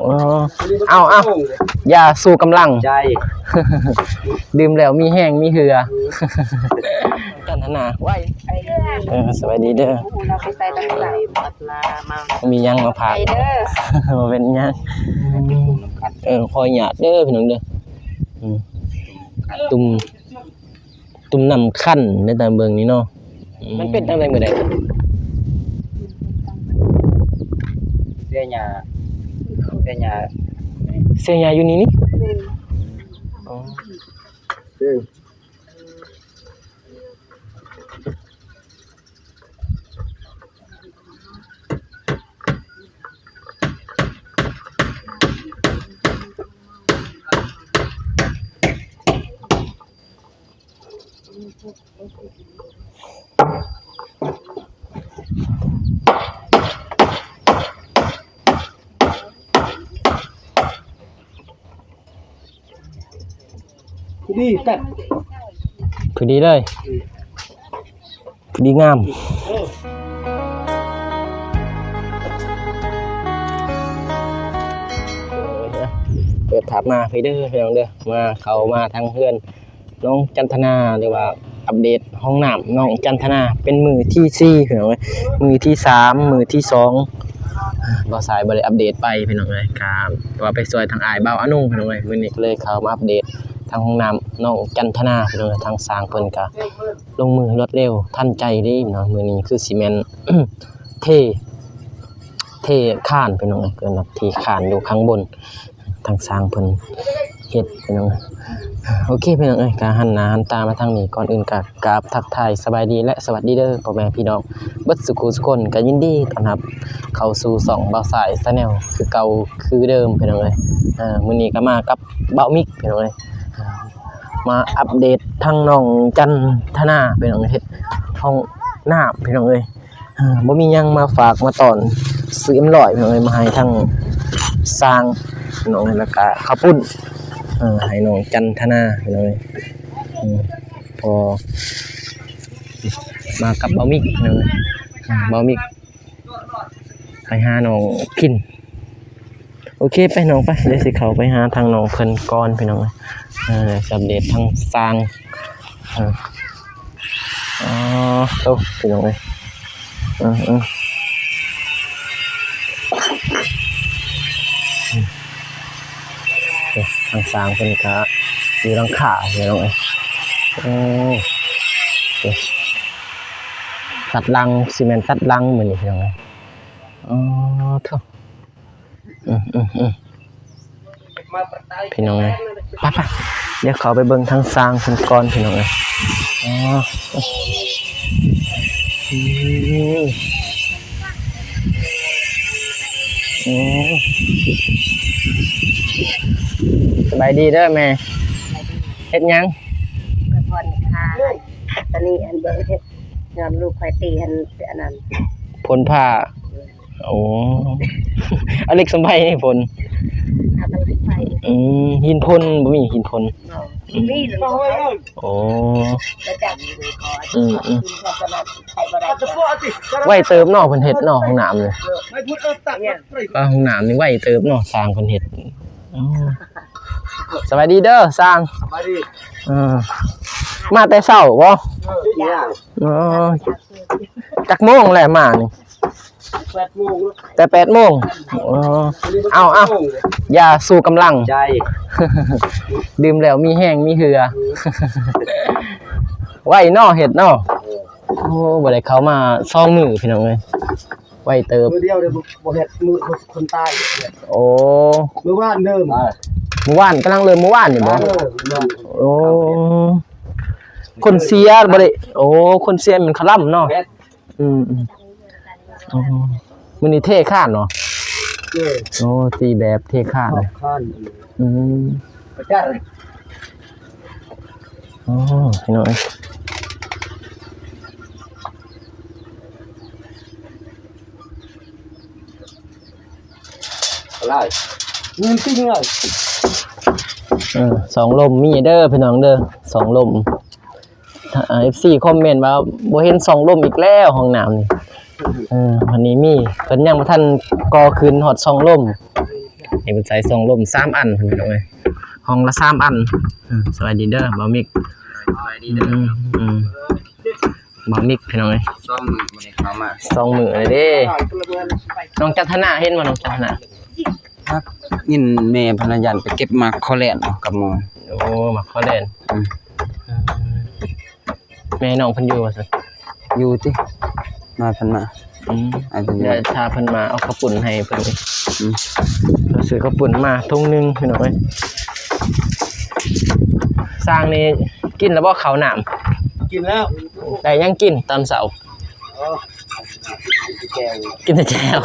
ອໍ ເອົາ ເອົາ ຢາຊູກຳລັງ ໃຈ ດື່ມແລ້ວມີແຮງມີເຫື່ອ ກັນຫັ້ນນະ ໄວ ເອີ ສະບາຍດີເດີ ເຮົາໄປໃສ່ຕັ້ງໃສ່ ມີຫຍັງມາຝາກ ໄປເດີ ບໍ່ເປັນຫຍັງ ເອີ ຂໍອະນຸຍາດເດີພີ່ນ້ອງເດີ ອືມ ຕຸ່ມ ຕຸ່ມນ້ຳຄັນໃນຕາເບິ່ງນີ້ເນາະ ມັນເປັນຈັ່ງໃດມື້ໃດ ເສຍຫຍ້າ ເສຍຫຍ້າ ເສຍຫຍ້າຢູ່ນີ້ນີ້ ອໍ ພໍດີກັນ ພໍດີເລີຍ ອືມ ພໍດີງາມ ເປີດພາບມາພີ້ເດີ ພີ່ນ້ອງເດີ ມາ ເຂົ້າມາທາງເຮືອນ ນ້ອງຈັນທະນາ ຫຼືວ່າອັບເດດຫ້ອງນ້ຳນ້ອງຈັນທະນາ ເປັນມື້ທີສີ່ພີ່ນ້ອງເອີຍ ມື້ທີສາມ ມື້ທີສອງ ບ່າວສາຍບໍ່ໄດ້ອັບເດດໄປພີ່ນ້ອງເອີຍ ກະວ່າໄປຊ່ວຍທາງອ້າຍບ່າວອານຸງພີ່ນ້ອງເອີຍ ມື້ນີ້ກະເລີຍເຂົ້າມາອັບເດດທາງຫ້ອງນ້ຳນ້ອງຈັນທະນາພີ່ນ້ອງເອີຍ ທາງຊ່າງເພິ່ນກະລົງມືລວດເລັວທັນໃຈເດ້ພີ່ນ້ອງ ມື້ນີ້ຄືຊິແມ່ນ ເທ ເທຄານພີ່ນ້ອງເອີຍ ເອີ້ນວ່າເທຄານຢູ່ຂ້າງບົນ ທາງຊ່າງເພິ່ນເຮັດພີ່ນ້ອງເອີຍ ໂອເຄພີ່ນ້ອງເອີຍ ກະຫັນໜ້າຫັນຕາມາທາງນີ້ ກ່ອນອື່ນກະກາບທັກທາຍສະບາຍດີ ແລະ ສະຫວັດດີເດີພໍ່ແມ່ພີ່ນ້ອງເບິດສູ່ຄູ່ສູ່ຄົນ ກະຍິນດີຕ້ອນຮັບເຂົ້າສູ່ຊ່ອງບ່າວສາຍ Channel ຄືເກົ່າຄືເດີມພີ່ນ້ອງເອີຍ ເອີ ມື້ນີ້ກະມາກັບບ່າວມິກພີ່ນ້ອງເອີຍ ເອີ ມາອັບເດດທາງນ້ອງຈັນທະນາພີ່ນ້ອງເອີຍ ເຮັດຫ້ອງນ້ຳພີ່ນ້ອງເອີຍ ເອີ ບໍ່ມີຫຍັງມາຝາກມາຕ້ອນ ຊື້ເອັມຮ້ອຍພີ່ນ້ອງເອີຍ ມາໃຫ້ທາງຊ່າງພີ່ນ້ອງເອີຍ ແລ້ວກະເຂົ້າປຸ້ນ ເອີ ໃຫ້ນ້ອງຈັນທະນາພີ່ນ້ອງເອີຍ ເອີ ພໍມາກັບບ່າວມິກພີ່ນ້ອງເອີຍ ເອີ ບ່າວມິກໄປຫານ້ອງພິນ ໂອເຄ ໄປນ້ອງໄປ ດຽວຊິເຂົ້າໄປຫາທາງນ້ອງເພິ່ນກ່ອນພີ່ນ້ອງເອີຍ ເອີ ອັບເດດທາງຊ່າງ ເອີ ອໍ ໂຕ ພີ່ນ້ອງເອີຍ ເອີ ເອີ ທາງຊ່າງເພິ່ນກະຢູ່ຫຼັງຄາພີ່ນ້ອງເອີຍ ໂອ້ ຕັດຫຼັງ ຊິແມ່ນຕັດຫຼັງມື້ນີ້ພີ່ນ້ອງເອີຍ ອໍ ໂທ້ ອືມໆໆ ພີ່ນ້ອງເອີຍ ໄປໆ ດຽວເຂົ້າໄປເບິ່ງທາງຊ່າງເພິ່ນກ່ອນພີ່ນ້ອງເອີຍ ອໍ ອືມ ອືມ ສະບາຍດີເດີແມ່ ເຮັດຫຍັງ? ໄປຜ່ອນຄ່າ ຕອນນີ້ອັນເບິ່ງເຮັດ ຍ້ອນລູກຂ້ອຍຕີອັນ ອັນນັ້ນ ພົ່ນຜ້າ ໂອ້ ອາເລັກສຳໄພນີ້ພົ່ນ ອາເລັກສຳໄພ ອືມ ຫີນພົ່ນ ບໍ່ມີຫີນພົ່ນ ບໍ່ ອືມ ມີ ໂອ້ ມາຈາກ ອືມໆ ໄວເຕີບເນາະ ເພິ່ນເຮັດເນາະ ຫ້ອງນ້ຳນີ້ ເອີ ອາ ຫ້ອງນ້ຳນີ້ໄວເຕີບເນາະ ຊ່າງເພິ່ນເຮັດ ອໍ ສະບາຍດີເດີຊ່າງ ສະບາຍດີ ເອີ ມາແຕ່ເຊົ້າບໍ່? ເອີ ອໍ ຈັກໂມງແລ້ວມານີ້? ແປດໂມງ ແຕ່ແປດໂມງ ອໍ ເອົາ ເອົາ ຢາຊູກຳລັງ ໃຈ ດື່ມແລ້ວມີແຮງມີເຫື່ອ ໄວເນາະ ເຮັດເນາະ ເອີ ໂອ້ ບໍ່ໄດ້ເຂົ້າມາສອງມື້ພີ່ນ້ອງເອີຍ ໄວເຕີບ ມື້ດຽວເດ້ ບໍ່ ບໍ່ເຮັດ ມື້ຄົນຕາຍ ໂອ້ ມື້ວານເລີ່ມ ມື້ວານ ກຳລັງເລີ່ມມື້ວານນີ້ບໍ່? ເອີ ໂອ້ ຄົນເສຍບໍ່ໄດ້ ໂອ້ ຄົນເສຍແມ່ນຄະລຳເນາະ ແມ່ນ ອືມໆ ອໍ ມື້ນີ້ເທຄານເນາະ ເອີ ໂອ້ ຕີແບບເທຄານ ຄານ ອືມ ອາຈານ ອໍ ພີ່ນ້ອງເອີຍ ຫຼາຍ ເງິນຕິງຫຼາຍ ເອີ ສອງລົມມີເດີພີ່ນ້ອງເດີ ສອງລົມ ເອັຟຊີຄອມເມັນວ່າບໍ່ເຫັນຊ່ອງລົມອີກແລ້ວ ຫ້ອງນ້ຳນີ້ ເອີ ວັນນີ້ມີ ເພິ່ນຍັງບໍ່ທັນກໍ່ຂຶ້ນຮອດຊ່ອງລົມ ນີ້ເພິ່ນໃສ່ຊ່ອງລົມສາມອັນ ພີ່ນ້ອງເອີຍ ຫ້ອງລະສາມອັນ. ເອີ ສະບາຍດີເດີ ບ່າວມິກ. ສະບາຍດີເດີ. ອືມ ອືມ ບ່າວມິກ ພີ່ນ້ອງເອີຍ. ສອງມື້ບໍ່ໄດ້ເຂົ້າມາ ສອງມື້ແລ້ວເດ້. ນ້ອງຈັນທະນາເຫັນບໍ່ ນ້ອງຈັນທະນາ? ຮັກ ຍິນແມ່ພະນາຍານໄປເກັບໝາກຄໍແລ່ນກັບໝູ່. ໂອ້ ໝາກຄໍແລ່ນ. ອືມ ແມ່ນ້ອງເພິ່ນຢູ່ບໍ່ຊັ້ນ? ຢູ່ຕິ ມາເພິ່ນມາ. ອືມ ອ້າຍເພິ່ນຢູ່ ດຽວຖ້າເພິ່ນມາເອົາເຂົ້າປຸ້ນໃຫ້ເພິ່ນ. ອືມ ເຮົາຊື້ເຂົ້າປຸ້ນມາຖົງໜຶ່ງ ພີ່ນ້ອງເອີຍ. ຊ່າງນີ້ກິນແລ້ວບໍ່ເຂົ້ານ້ຳ? ກິນແລ້ວ. ໄດ້ຫຍັງກິນຕອນເຊົ້າ? ອໍ ກິນແຈ່ວ ກິນແຕ່ແຈ່ວ.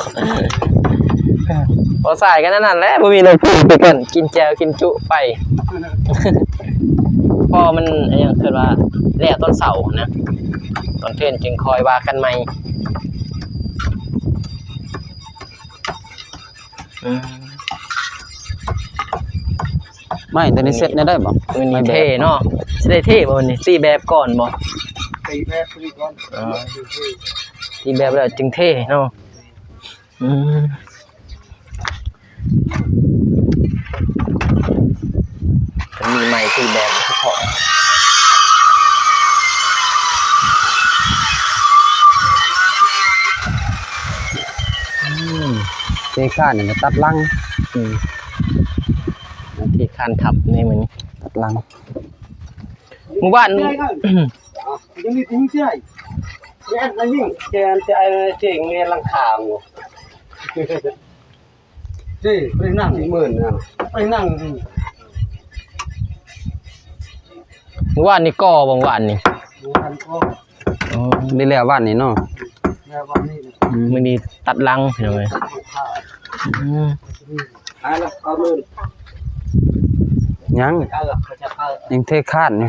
ພໍສາຍກັນອັນນັ້ນແຫຼະ ບໍ່ມີແນວກິນຄືກັນ ກິນແຈ່ວກິນຈຸໄປ. ເພາະມັນ ອີຫຍັງ ເອີ້ນວ່າແລ້ວຕອນເຊົ້ານະ ຕອນເພນຈຶ່ງຄ່ອຍວ່າກັນໃໝ່. ອືມ ໄມ້ຕົວນີ້ເຊັດແນວໃດບໍ່? ມື້ນີ້ເທເນາະ ຊິໄດ້ເທບໍ່ມື້ນີ້? ຕີແບບກ່ອນບໍ່? ຕີແບບນີ້ກ່ອນ. ອໍ ຕີແບບແລ້ວຈຶ່ງເທເນາະ. ອືມ ມັນມີໄມ້ຕີແບບສະເພາະ. ອືມ ເທຄານນີ້ກໍຕັດຫຼັງ. ອືມ ເທຄານທັບໃນມື້ນີ້ ຕັດຫຼັງ. ມື້ວານ ຍັງມີຜູ້ຊາຍ ແມ່ນລະຍິງ ແກນຈະໄອ້ເສັງແມ່ນຫຼັງຄາບໍ່? ເດ້ ໄປນັ່ງ ສີ່ໝື່ນນະ ໄປນັ່ງ. ມື້ວານນີ້ກໍ ມື້ວານນີ້ ມື້ວານກໍ ອໍ ໄດ້ແລ້ວວານນີ້ເນາະ ແລ້ວວານນີ້. ອືມ ມື້ນີ້ຕັດຫຼັງ ພີ່ນ້ອງເອີຍ. ອືມ ຫາລະເກົ້າໝື່ນ ຍັງ ຍັງເທຄານຢູ່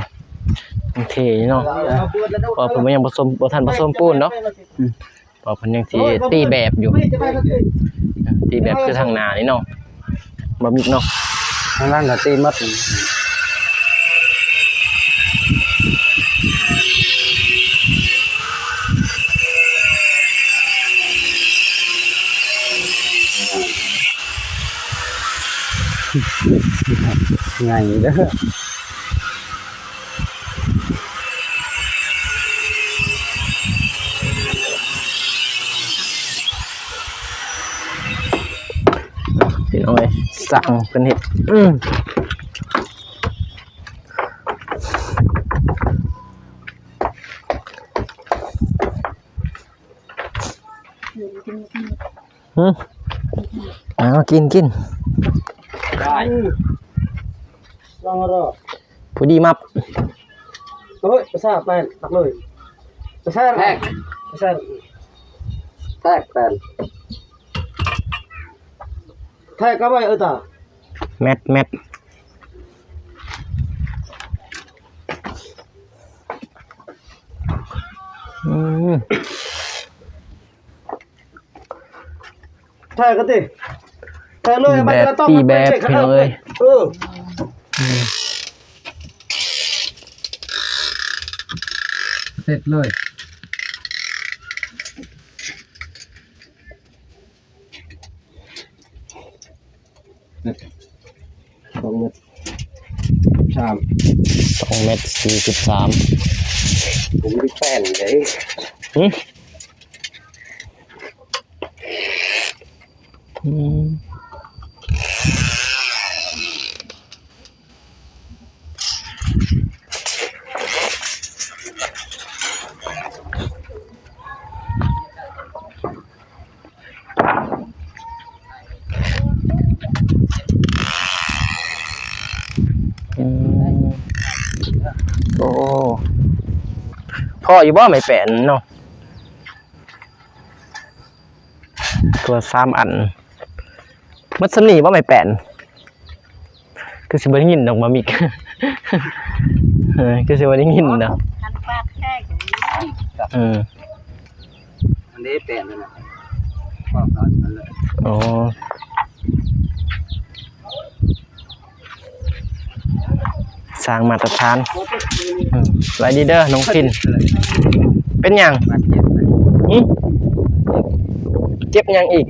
ຍັງເທຢູ່ເນາະ ເພາະເພິ່ນຍັງບໍ່ສົມ ບໍ່ທັນປະສົມປູນເນາະ. ອືມ ເພາະເພິ່ນຍັງຊິຕີແບບຢູ່ ຕີແບບຄືທາງໜ້ານີ້ເນາະ ບໍ່ມິດເນາະ ທາງຫຼັງກໍຕີໝົດ. ງ່າຍເດີ. ພີ່ນ້ອງເອີຍ ຊ່າງເພິ່ນເຮັດ ອືມ ຫຶ ເອົາ ກິນ ກິນ ໄດ້ ອືມ ລອງເອົາ ພໍດີມັບ ໂອ້ຍ ປະສາດແປນ ຕັກເລີຍ ປະສາດ ແທກ ປະສາດ ແທກແປນ ແທກກັບໄວ້ ເອີ ຕາ ແມັດ ແມັດ ອືມ. ແທກກັນຕິ ແທກເລີຍ ຕີແບບ ຕີແບບ ພີ່ນ້ອງເອີຍ ເອີ ອືມ ເສັດເລີຍ ສອງແມັດສາມ ສອງແມັດສີ່ສິບສາມ ຜົມມີແປ້ນເດ້ ຫຶ ອືມ ອືມ ໂອ້ ພໍຢູ່ບໍ່ໄມ້ແປ້ນເນາະ? ຕົວສາມອັນ ໝົດສ່ຳນີ້ບໍ່ໄມ້ແປ້ນ? ຄືຊິບໍ່ໄດ້ຍິນດອກ ບໍ່ມີ ເອີ ຄືຊິບໍ່ໄດ້ຍິນດອກ ຄັນປາດແທ້ກໍມີ ເອີ ອັນນີ້ແປນນັ້ນນະ ປອບເອົາອັນນັ້ນເລີຍ ອໍ ສ້າງມາດຕະຖານ ອືມ ສະບາຍດີເດີນ້ອງພິນ ເປັນຫຍັງ? ຫຶ ເຈັບຫຍັງອີກ?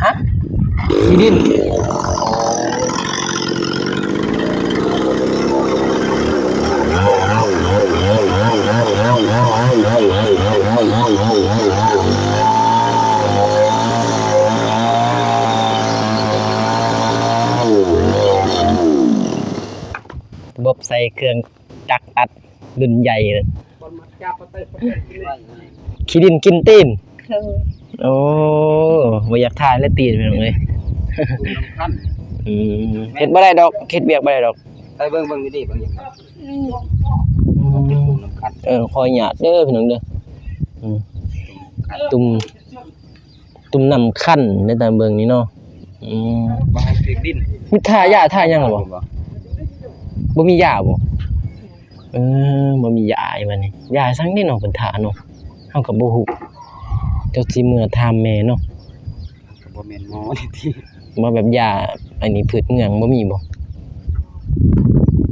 ຮະ? ທີ່ດິນ. ລະບົບໃສ່ເຄື່ອງຈັກອັດລຸ້ນໃຫຍ່ ຂີ້ດິນກິນຕີນ. ໂອ້ ບໍ່ຢາກຖ່າຍແລ້ວຕີນ ພີ່ນ້ອງເອີຍ. ອືມ ເຮັດບໍ່ໄດ້ດອກ ເຮັດວຽກບໍ່ໄດ້ດອກ. ໄປເບິ່ງ ເບິ່ງດີໆ ເບິ່ງຫຍັງ ອືມ ເອີ ຂໍອະນຸຍາດເດີ ພີ່ນ້ອງເດີ. ອືມ ຕຸ່ມ ຕຸ່ມນ້ຳຄັນໃນຕາມເບິ່ງນີ້ເນາະ. ອືມ ບໍ່ໃຫ້ຖືກດິນ. ມີທາຢາທາຫຍັງລະບໍ່? ບໍ່ມີຢາບໍ່? ເອີ ບໍ່ມີຢາອີກບັດນີ້ ຢາສັງເດເນາະ ເພິ່ນທາເນາະ ເຮົາກໍບໍ່ຮູ້. ເຈົ້າຊິເມືອຖາມແມ່ເນາະ. ກໍບໍ່ແມ່ນໝໍນີ້ຕິ ໝໍແບບຢາອັນນີ້ພືດເມືອງບໍ່ມີບໍ່?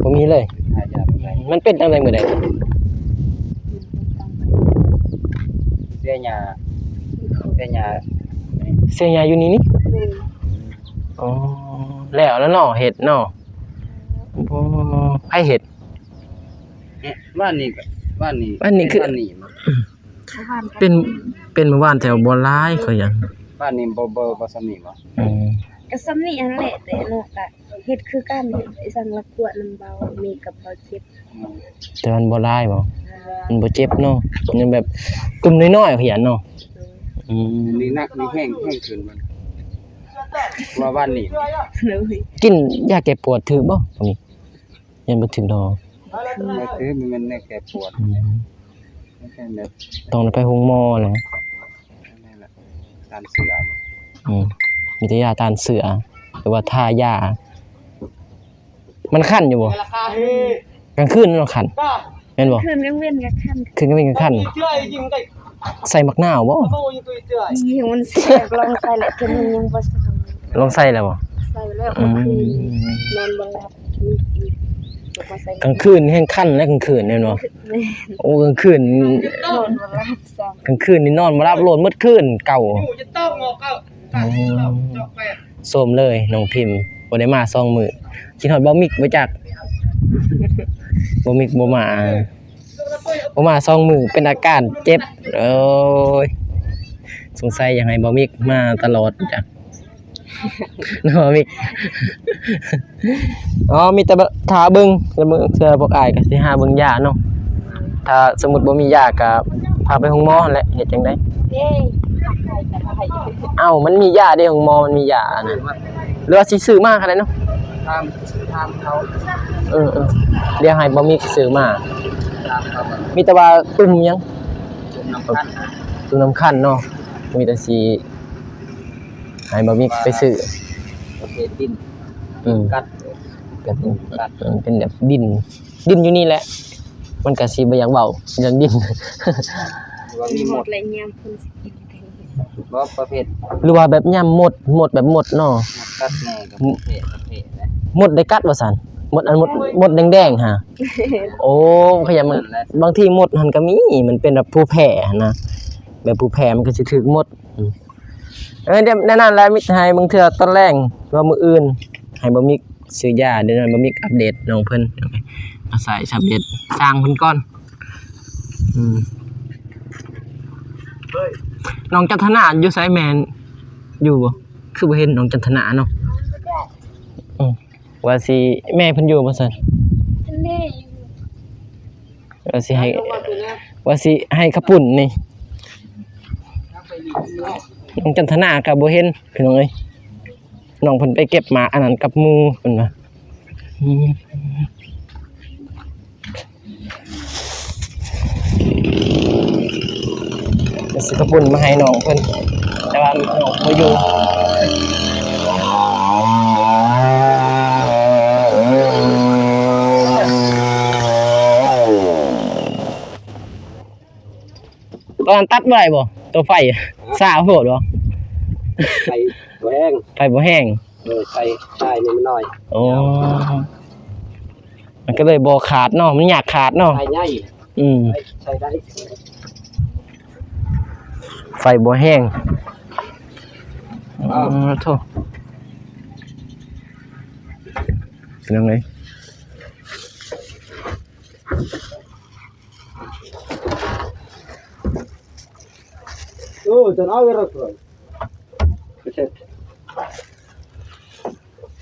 ບໍ່ມີເລີຍ. ທາຢາແບບໃດ? ມັນເປັນຈັ່ງໃດມື້ໃດ? ເສຍຫຍ້າ ເສຍຫຍ້າ ເສຍຫຍ້າຢູ່ນີ້ນີ້? ໂດຍ. ອໍ ແລ້ວລະເນາະ ເຮັດເນາະ. ໂອ້ ໃຜເຮັດ? ວານນີ້ ວານນີ້ ວານນີ້ຄື ວານນີ້ ເປັນ ເປັນມື້ວານແຖວບໍ່ຫຼາຍ ຂ້ອຍຍັງ ວານນີ້ບໍ່ ບໍ່ ບໍ່ສ່ຳນີ້ບໍ່? ອືມ ກໍສ່ຳນີ້ຫັ້ນແຫຼະ ແຕ່ເນາະ ກໍເຮັດຄືກັນ ເຮັດອີ່ສັງລະກວດນຳເບົາມີກັບເບົາເຈັບ. ອືມ ແຕ່ມັນບໍ່ຫຼາຍບໍ່? ມັນບໍ່ເຈັບເນາະ ຍັງແບບຕຸ່ມນ້ອຍໆ ຂ້ອຍຢ້ານເນາະ. ອືມ ນີ້ໜັກ ນີ້ແຮງ ແຮງຂຶ້ນມັນ ວ່າວານນີ້. ໂດຍ. ກິນຢາແກ້ປວດຖືກບໍ່? ອັນນີ້ ຍັງບໍ່ຖືກດອກ. ບໍ່ຖືກ ມັນແມ່ນແນວແກ້ປວດ. ອືມ ມັນແມ່ນແບບ ຕ້ອງໄດ້ໄປໂຮງໝໍແຫຼະ. ນັ້ນແຫຼະ ຕ້ານເສືອ. ອືມ ມີແຕ່ຢາຕ້ານເສືອ ຫຼືວ່າທາຢາ. ມັນຄັນຢູ່ບໍ່? ກາງຄືນມັນຄັນ ແມ່ນບໍ່? ຄືນກາງເວັນກໍຄັນ ຄືນກາງເວັນກໍຄັນ. ໃສ່ໝາກນາວບໍ່? ນີ້ມັນແຊບ ລອງໃສ່ແລ້ວ ເທື່ອໜຶ່ງຍັງບໍ່ໃສ່. ລອງໃສ່ແລ້ວບໍ່? ໃສ່ແລ້ວ. ອືມ ນອນບໍ່ຫຼັບ. ກາງຄືນແຮງຄັນແຫຼະ ກາງຄືນແມ່ນບໍ່? ແມ່ນ. ໂອ້ ກາງຄືນນອນບໍ່ຫຼັບຊ້ຳ ກາງຄືນນີ້ນອນບໍ່ຫຼັບ ໂລດໝົດຄືນເກົ່າ. ອືມ ໂຊມເລີຍນ້ອງພິມ ບໍ່ໄດ້ມາສອງມື້. ຄິດຮອດເບົາມິກບໍ່ຈັກ ເບົາມິກບໍ່ມາ ບໍ່ມາສອງມື້ ເປັນອາການເຈັບ. ໂອ້ຍ ສົງໄສຢາກໃຫ້ເບົາມິກມາຕະຫຼອດຈັກເນາະ ມິກ. ອໍ ມີແຕ່ຖ້າເບິ່ງ ແຕ່ບາງເທື່ອພວກອ້າຍກໍຊິຫາເບິ່ງຢາເນາະ. ຖ້າສົມມຸດບໍ່ມີຢາກໍພາໄປໂຮງໝໍຫັ້ນແຫຼະ ເຮັດຈັ່ງໃດ? ເອ້າ ມັນມີຢາເດ້ ໂຮງໝໍມັນມີຢານະ ຫຼືວ່າຊິຊື້ມາກໍໄດ້ເນາະ. ຖາມ ຖາມເຂົາ. ເອີໆ ດຽວໃຫ້ບໍ່ມີຊື້ມາ. ຖາມເຂົາເບິ່ງ. ມີແຕ່ວ່າຕຸ່ມຫຍັງ? ຕຸ່ມນ້ຳຄັນ. ຕຸ່ມນ້ຳຄັນເນາະ. ມີແຕ່ຊິໃຫ້ບໍ່ມີໄປຊື້ ປະເພດດິນ. ອືມ ກັດ ກັດ ເອີ ເປັນແບບດິນ ດິນຢູ່ນີ້ແຫຼະ ມັນກໍຊິບໍ່ຢາກເວົ້າເລື່ອງດິນ. ວ່າມີມົດ ແລະຍາມເພິ່ນຊິກິນ ບໍ່ປະເພດ ຫຼືວ່າແບບຍາມມົດ ມົດແບບມົດເນາະ ມົດກັດແນ່ກໍປະເພດ ປະເພດນະ. ມົດໄດ້ກັດວ່າຊັ້ນ ມົດອັນມົດ ມົດແດງໆຫາ. ໂອ້ ຂະຫຍັນ ມັນ ບາງທີມົດຫັ້ນກໍມີ ມັນເປັນແບບພູແພ້ຫັ້ນນະ ແບບພູແພ້ມັນກໍຊິຖືກມົດ. ອືມ ເອີ ແນວນັ້ນແຫຼະ ມິກໃຫ້ບາງເທື່ອຕອນແລງ ຫຼືວ່າມື້ອື່ນ ໃຫ້ບໍ່ມິກຊື້ຢາ. ດຽວນັ້ນບໍ່ມີອັບເດດນ້ອງເພິ່ນ ອາໄສອັບເດດຊ່າງເພິ່ນກ່ອນ. ອືມ ນ້ອງຈັນທະນາຢູ່ໃສແມ່ນ ຢູ່ບໍ່? ຄືບໍ່ເຫັນນ້ອງຈັນທະນາເນາະ. ອືມ ວ່າຊິ ແມ່ເພິ່ນຢູ່ບໍ່ຊັ້ນ? ເພິ່ນແມ່ຢູ່. ວ່າຊິໃຫ້ ວ່າຊິໃຫ້ເຂົ້າປຸ້ນນີ້ ນ້ອງຈັນທະນາກໍບໍ່ເຫັນ ພີ່ນ້ອງເອີຍ. ນ້ອງເພິ່ນໄປເກັບໝາກອັນນັ້ນກັບໝູ່ເພິ່ນວ່າ. ອືມ ຊິເຂົ້າປຸ້ນມາໃຫ້ນ້ອງເພິ່ນ ແຕ່ວ່ານ້ອງບໍ່ຢູ່. ຕອນນັ້ນຕັດບໍ່ໄດ້ບໍ່? ຕົວໄຟ ສາໂພດບໍ່? ໄຟບໍ່ແຮງ ໄຟບໍ່ແຮງ. ເອີ ໄຟ ໄຟນີ້ມັນນ້ອຍ. ໂອ້ ມັນກໍເລີຍບໍ່ຂາດເນາະ ມັນຍາກຂາດເນາະ. ໄຟໃຫຍ່. ອືມ ໄຟໃຊ້ໄດ້ ໄຟບໍ່ແຮງ. ອ້າວ ເອີ ໂທ້. ຍັງໄງ? ໂອ້ ຈະເອົາອີກແລ້ວ ເສັດ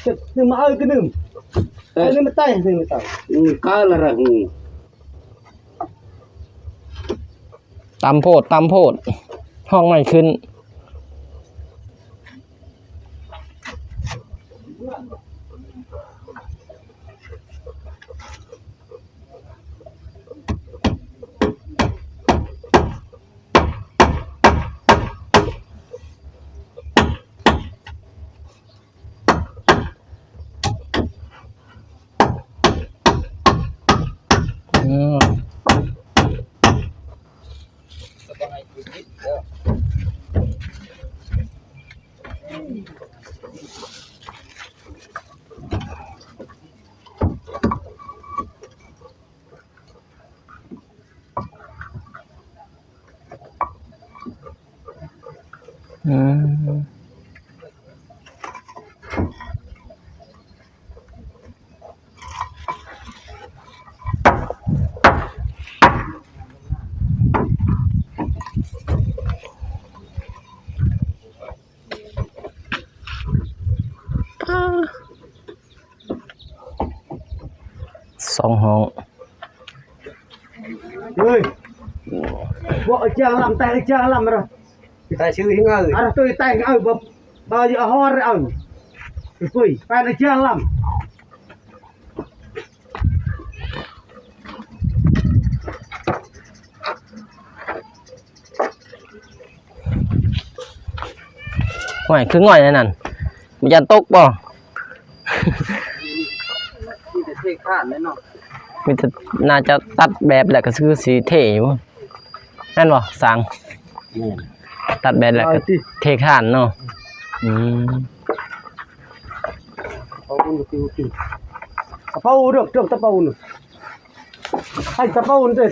ເສັດ ນີ້ມາເອົາກະໜຶ່ງ ເອີ ອັນນີ້ມາໄຕ່ ນີ້ມາໄຕ່ ອືມ ກາລະຣະຫື ຕຳໂພດ ຕຳໂພດ ຮ້ອງໃໝ່ຂຶ້ນ. ອືມ ສອງຫ້ອງ ເຮີ້ຍ ບໍ່ເອົາຈ້າງລຳ ແຕ່ເອົາຈ້າງລຳລະ ແຕ່ຊື່ເອົາ ອາ ໂຕຍແຕ່ເອົາ ບໍ່ ບໍ່ຢາກຮອດເອົາ ເຮີ້ຍ ແປນເອົາຈ້າງລຳ. ຫ້ວຍ ຄືງ່ອຍແນວນັ້ນ ບໍ່ຢ້ານຕົກບໍ່? ມີແຕ່ເທຄານແຫຼະເນາະ ມີແຕ່ ໜ້າຈະຕັດແບບແລ້ວກໍຄືຊິເທຢູ່ ແມ່ນບໍ່ຊ່າງ? ແມ່ນ ຕັດແບບແລ້ວກໍເທຄານເນາະ ອືມ ຕະເປົາເດີ ຕະເປົາເດີ ໃຫ້ຕະເປົາເດີ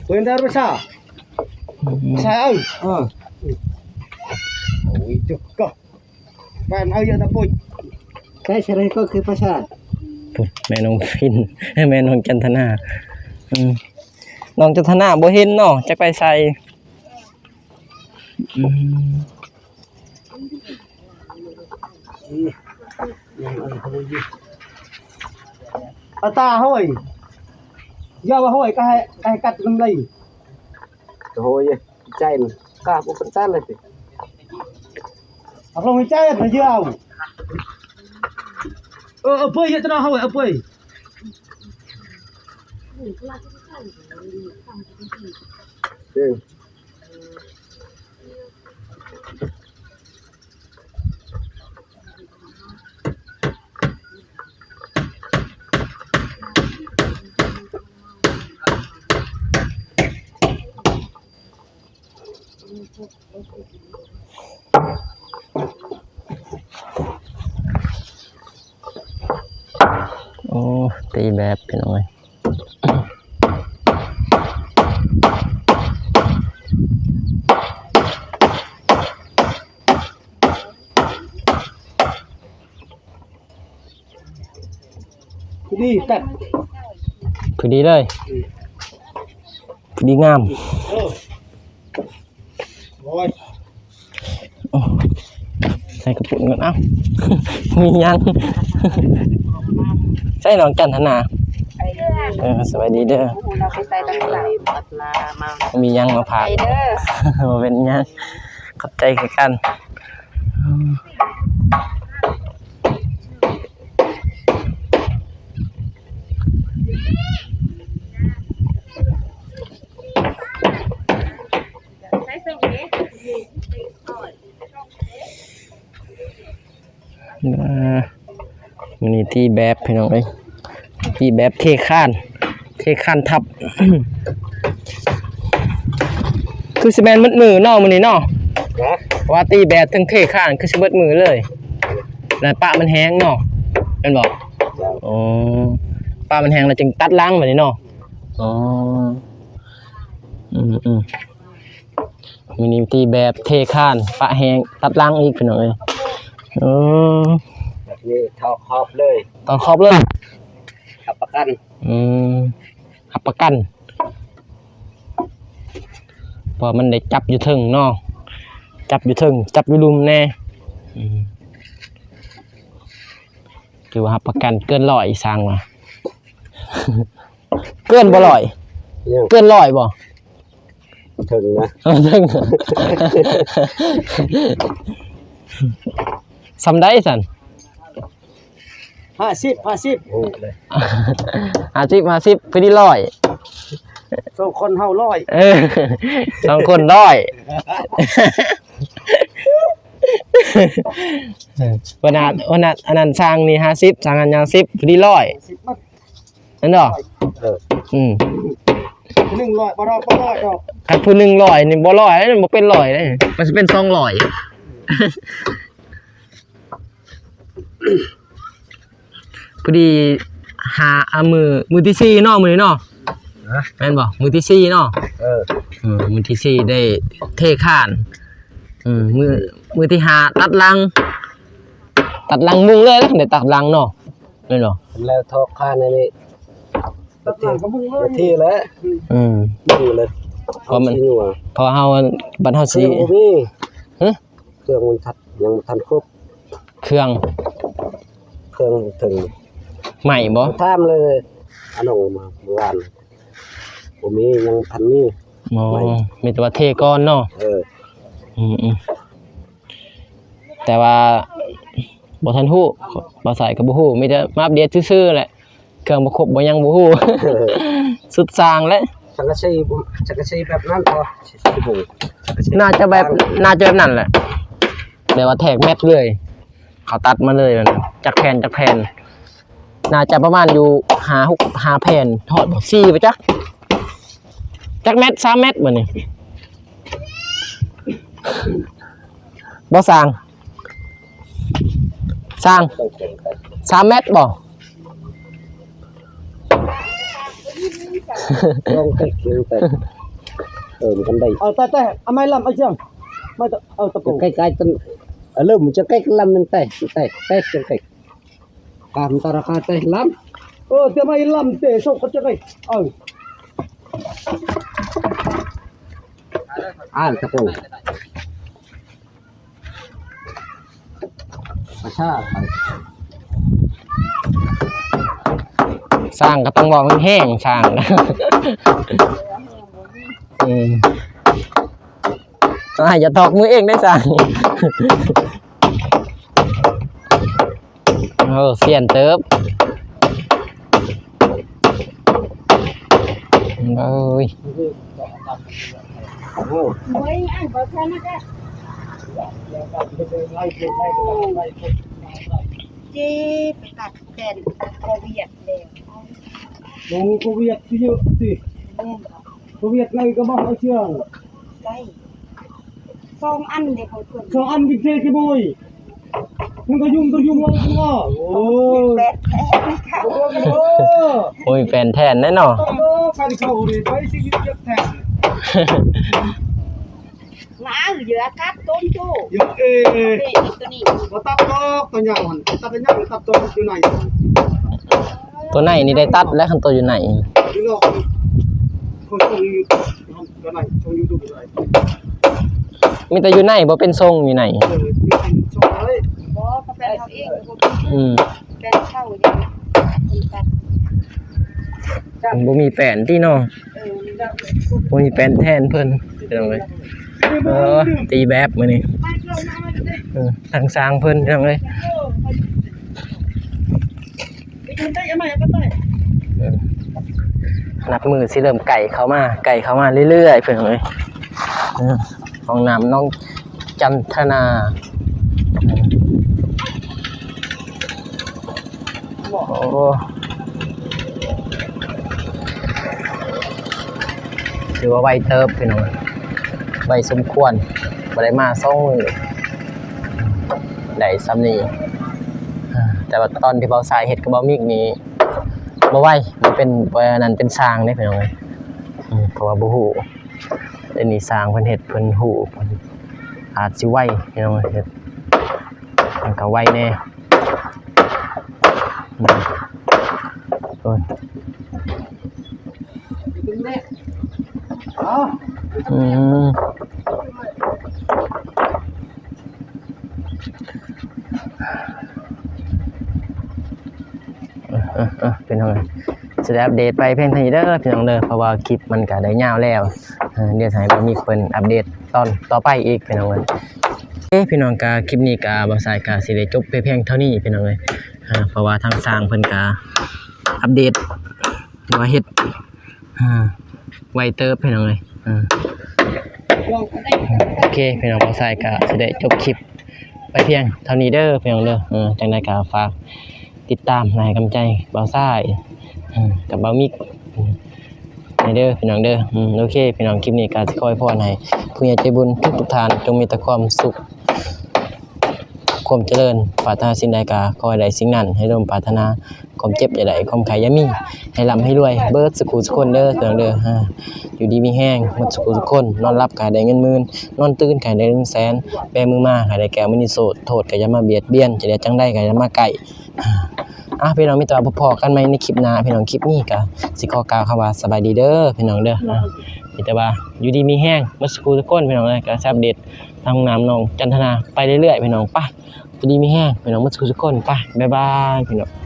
ເປັນໄດ້ປະຊາ ອືມ ໃສ່ເອົາ ເອີ ໂອ້ຍ ຈຸກກະ ແປນເອົາເຍອະຕະປຸຍ ໃສ່ສະໄລກໍຄືປະຊາ ພຸ້ນ ແມ່ນ້ອງພິນ ແມ່ນ້ອງຈັນທະນາ ອືມ ນ້ອງຈັນທະນາບໍ່ເຫັນເນາະ ຈັກໄປໃສ ອືມ. ອາຕາຫ້ອຍ ຢ່າວ່າຫ້ອຍ ກະໃຫ້ ກະໃຫ້ກັດນຳໄລ ໂອ້ຍ ໃຈມັນກາບໍ່ເປັນຕານເລີຍຕິ ອາລົມໃຈນະ ຢ່າເອົາ ເອີ ເອົາເປີຍ ຢ່າຕະນອກຫ້ອຍ ເອົາເປີຍ ເອີ. ໂອ້ ຕີແບບ ພີ່ນ້ອງເອີຍ ພໍດີຕັດ ພໍດີເລີຍ ພໍດີງາມ ເອີ ໂອ້ຍ ໂອ້ ໃສ່ກະປຸ້ນກ່ອນ ເອົ້າ ມີຫຍັງ ໃສ່ນ້ອງຈັນທະນາ ເອີ ສະບາຍດີເດີ ເຮົາໄປໃສ່ຕັ້ງໃສ່ ມີຫຍັງມາຝາກ ໄປເດີ ບໍ່ເປັນຫຍັງ ຂອບໃຈຄືກັນ. ມື້ນີ້ຕີແບບ ພີ່ນ້ອງເອີຍ ຕີແບບເທຄານ ເທຄານທັບ ຄືຊິແມ່ນໝົດມື້ເນາະ ມື້ນີ້ເນາະ ວ່າຕີແບບເທິງເທຄານ ຄືຊິໝົດມື້ເລີຍ ແລ້ວປະມັນແຫ້ງເນາະ ແມ່ນບໍ່? ໂອ້ ປະມັນແຫ້ງແລ້ວຈຶ່ງຕັດລາງບາດນີ້ເນາະ ອໍ ອືມໆ ມື້ນີ້ຕີແບບເທຄານ ປະແຫ້ງ ຕັດລາງອີກ ພີ່ນ້ອງເອີຍ ໂອ້. ນີ້ ຖອດຂອບເລີຍ ຖອດຂອບເລີຍ ຮັບປະກັນ. ອືມ ຮັບປະກັນ ເພາະມັນໄດ້ຈັບຢູ່ເທິງເນາະ ຈັບຢູ່ເທິງ ຈັບຢູ່ລຸ່ມແດ່. ອືມ ຖືວ່າຮັບປະກັນເກີນຮ້ອຍ ຊ່າງວ່າ ເກີນບໍ່ຮ້ອຍ ເກີນຮ້ອຍບໍ່? ເຖິງນະ ເຖິງ ສ່ຳໃດຊັ້ນ? ຫ້າສິບ ຫ້າສິບ ໂອ້ ເລີຍ ຫ້າສິບ ຫ້າສິບ ພໍດີຮ້ອຍ ສອງຄົນເຮົາຮ້ອຍ ເອີ ສອງຄົນຮ້ອຍ ເອີ ເພິ່ນ ອັນນັ້ນ ອັນນັ້ນຊ່າງນີ້ຫ້າສິບ ຊ່າງອັນຍາວສິບ ພໍດີຮ້ອຍ ຫ້າສິບມັດ ແມ່ນບໍ່? ເອີ ອືມ ຜູ້ໜຶ່ງຮ້ອຍ ບໍ່ ບໍ່ຮ້ອຍດອກ ຄັນຜູ້ໜຶ່ງຮ້ອຍນີ້ບໍ່ຮ້ອຍ ບໍ່ເປັນຮ້ອຍເດ້ ມັນຊິເປັນສອງຮ້ອຍ ພໍດີຫາ ອາ ມື້ ມື້ທີສີ່ເນາະ ມື້ນີ້ເນາະ ຮະ ແມ່ນບໍ່? ມື້ທີສີ່ເນາະ ເອີ ເອີ ມື້ທີສີ່ໄດ້ເທຄານ ອືມ ມື້ ມື້ທີຫ້າຕັດຫຼັງ ຕັດຫຼັງມຸງເລີຍ ໄດ້ຕັດຫຼັງເນາະ ແມ່ນບໍ່? ແລ້ວຖອກຄານອັນນີ້ ຕັດຫຼັງກໍມຸງເລີຍ ທີ່ແຫຼະ ອືມ ມຸງເລີຍ ເພາະມັນ ເອົາຊີ້ນົວ ເພາະເຮົາ ບັດເຮົາຊິ ເຄື່ອງບໍ່ມີ ຮະ? ເຄື່ອງມັນທັດ ຍັງບໍ່ທັນຄົບ ເຄື່ອງ ເຄື່ອງເຖິງ ໃໝ່ບໍ່? ຖາມເລີຍ ອານ້ອງມາເມື່ອວານ ບໍ່ມີ ຍັງບໍ່ທັນມີ ບໍ່ ມີແຕ່ວ່າເທກ່ອນເນາະ ເອີ ອືມໆ ແຕ່ວ່າບໍ່ທັນຮູ້ ບ່າວສາຍກໍບໍ່ຮູ້ ມີແຕ່ມາອັບເດດຊື່ໆແຫຼະ ເຄື່ອງບໍ່ຄົບບໍ່ຫຍັງບໍ່ຮູ້ ສຸດຊ່າງແຫຼະ ສັງກະສີ ສັງກະສີແບບນັ້ນບໍ່? ໜ້າຈະແບບ ໜ້າຈະແບບນັ້ນແຫຼະ ແບບວ່າແທກແມັດເລີຍ ເຂົາຕັດມາເລີຍ ຈັກແຜ່ນ ຈັກແຜ່ນ ໜ້າຈະປະມານຢູ່ຫ້າ ຫົກ ຫ້າແຜ່ນ ຮອດບໍ່ ສີ່ບໍ່ຈັກ ຈັກແມັດ ສາມແມັດ ບັດນີ້ ບໍ່ຊ່າງ ຊ່າງ ສາມແມັດບໍ່? ລອງເຕັກ ເຕີມກັນໄດ້ ເອົາແຕ່ ແຕ່ ເອົາໄມ້ລຳ ເອົາເຊື່ອງ ມາ ເອົາຕະປູ ໃກ້ໆກັນ ເລີ່ມຈະໃກ້ລຳ ມັນແຕກ ແຕກ ແຕກ ຈະແຕກ ການຕະລະກາແຕກລຳ ເອີ ແຕ່ໄມ້ລຳແຕ່ ໂຊກເຂົາຈະໄດ້ ເອີ ອ່ານຕະປູ ປະຊາ ຊ່າງກໍຕ້ອງເວົ້າແຮງໆ ຊ່າງ ເອີ ອ້າຍ ຢ່າຖອກມືເອງໄດ້ຊ່າງ ໂອ້ ສ່ຽນເຕີບ ໂອ້ຍ ເຈັບ ຕັດແຂນ ໂຄວຽດແລ້ວ ໂອ້ ໂຄວຽດເຍອະຕິ ແມ່ນ ໂຄວຽດໄດ້ກໍບໍ່ເອົາເຊື້ອ ໄດ້ ສອງອັນເດ້ຂອງເພິ່ນ ສອງອັນກິນເຈກິໂມຍ ມັນກໍຍຸ່ງຕົວຍຸ່ງເອົາຕົວ ໂອ້ຍ ແປດແທ້ນະຄະ ໂອ້ຍ ໂອ້ຍ ແປນແທນແນ່ເນາະ ໂອ້ຍ ໄປເຂົ້າເດ້ ໄປຊິເຮັດແທນ ມາເອີ ເຍອະກັດຕົ້ນໂຕ ເຍອະເອ ເອ ຕົວນີ້ ບໍ່ຕັດດອກ ຕົວຍາວຫັ້ນ ຕັດໄດ້ຍາວ ຕັດຕົວຢູ່ໃນ ຕົວໃນນີ້ໄດ້ຕັດແລ້ວ ຄັນຕົວຢູ່ໃນ ຢູ່ນອກ ເຂົາສົ່ງຢູ່ ຕົວໃນ ສົ່ງຢູ່ດູໄດ້ ມີແຕ່ຢູ່ໃນ ບໍ່ເປັນຊົງຢູ່ໃນ ເອີ ຢູ່ໃນສົ່ງໄດ້ ບໍ່ ເຂົາແປນເຮົາເອງ ອືມ ແປນເຂົາເອງ ເພິ່ນຕັດ ມັນບໍ່ມີແປນຕິເນາະ ເອີ ບໍ່ມີແປນແທນເພິ່ນ ພີ່ນ້ອງເອີຍ ເອີ ຕີແບບມື້ນີ້ ເອີ ທາງຊ່າງເພິ່ນ ພີ່ນ້ອງເອີຍ ເອີ ນັບມື້ຊິເລີ່ມໃກ້ເຂົ້າມາ ໃກ້ເຂົ້າມາເລື້ອຍໆ ພີ່ນ້ອງເອີຍ ເອີ ຫ້ອງນ້ຳນ້ອງ ຈັນທະນາ ໂອ້ ຖືວ່າໄວເຕີບພີ່ນ້ອງ ໄວສົມຄວນ ບໍ່ໄດ້ມາສອງມື້ ໄດ້ສ່ຳນີ້ ແຕ່ວ່າຕອນທີ່ບ່າວຊາຍເຮັດກັບບ່າວມິກນີ້ ບໍ່ໄວ ມັນເປັນ ອັນນັ້ນເປັນຊ່າງເດ້ພີ່ນ້ອງເອີຍ ເພາະວ່າບໍ່ຮູ້ ດຽວນີ້ຊ່າງເພິ່ນເຮັດ ເພິ່ນຮູ້ ເພິ່ນອາດຊິໄວ ພີ່ນ້ອງເອີຍ ເຮັດ ມັນກໍໄວແດ່ ໂອ້ຍ ອືມ ເອີໆໆ ພີ່ນ້ອງເອີຍ ຊິໄດ້ອັບເດດໄປພຽງເທົ່ານີ້ເດີພີ່ນ້ອງເດີ ເພາະວ່າຄລິບມັນກະໄດ້ຍາວແລ້ວ ເອີ ດຽວຊິໃຫ້ບ່າວມິກເພິ່ນອັບເດດຕອນຕໍ່ໄປອີກພີ່ນ້ອງເອີຍ. ເອີ ພີ່ນ້ອງ ກະຄລິບນີ້ກະບ່າວຊາຍກະຊິໄດ້ຈົບໄປພຽງເທົ່ານີ້ພີ່ນ້ອງເອີຍ ເພາະວ່າທາງຊ່າງເພິ່ນກະອັບເດດວ່າເຮັດ ອ່າ ໄວເຕີບພີ່ນ້ອງເອີຍ ອ່າ ໂອເຄພີ່ນ້ອງ ບ່າວຊາຍກະຊິໄດ້ຈົບຄລິບໄປພຽງເທົ່ານີ້ເດີພີ່ນ້ອງເດີ ເອີ ຈັ່ງໃດກະຝາກຕິດຕາມ ແລະ ໃຫ້ກຳລັງໃຈບ່າວຊາຍ ອ່າ ກັບບ່າວມິກ ເອີ ເດີພີ່ນ້ອງເດີ ອືມ ໂອເຄພີ່ນ້ອງ ຄລິບນີ້ກະຊິຂໍອວຍພອນໃຫ້ຜູ້ໃຫຍ່ໃຈບຸນທຸກໆທ່ານ ຈົ່ງມີແຕ່ຄວາມສຸກ ຄວາມຈະເລີນ ປາດຖະໜາສິ່ງໃດກະຂໍໃຫ້ໄດ້ສິ່ງນັ້ນ ໃຫ້ສົມປາດຖະໜາ ຄວາມເຈັບຢ່າໄດ້ ຄວາມໄຂ້ຢ່າມີ ໃຫ້ລ່ຳໃຫ້ລວຍເບິດສູ່ຄູ່ສູ່ຄົນເດີພີ່ນ້ອງເດີ ອ່າ ຢູ່ດີມີແຮງໝົດສູ່ຄູ່ສູ່ຄົນ ນອນຫຼັບກະໃຫ້ໄດ້ເງິນໝື່ນ ນອນຕື່ນກະໃຫ້ໄດ້ເງິນແສນ ແບມືມາໃຫ້ໄດ້ແກ້ວມະນີໂຊດ ໂທດກະຢ່າມາບຽດບຽນ ຈະເຮັດຈັ່ງໃດກະຢ່າມາໃກ້ ອ່າ ພີ່ນ້ອງ ມີແຕ່ວ່າພົບພໍ້ກັນໃໝ່ໃນຄລິບໜ້າພີ່ນ້ອງ ຄລິບນີ້ກະຊິຂໍກ່າວຄຳວ່າສະບາຍດີເດີພີ່ນ້ອງເດີ ອ່າ ມີແຕ່ວ່າຢູ່ດີມີແຮງໝົດສູ່ຄູ່ທຸກຄົນພີ່ນ້ອງເອີຍ ກະຊິອັບເດດທາງນ້ຳນ້ອງຈັນທະນາໄປເລື້ອຍໆ ພີ່ນ້ອງ ໄປ ຢູ່ດີມີແຮງພີ່ນ້ອງໝົດສູ່ຄູ່ທຸກຄົນ ໄປ ບາຍບາຍພີ່ນ້ອງ.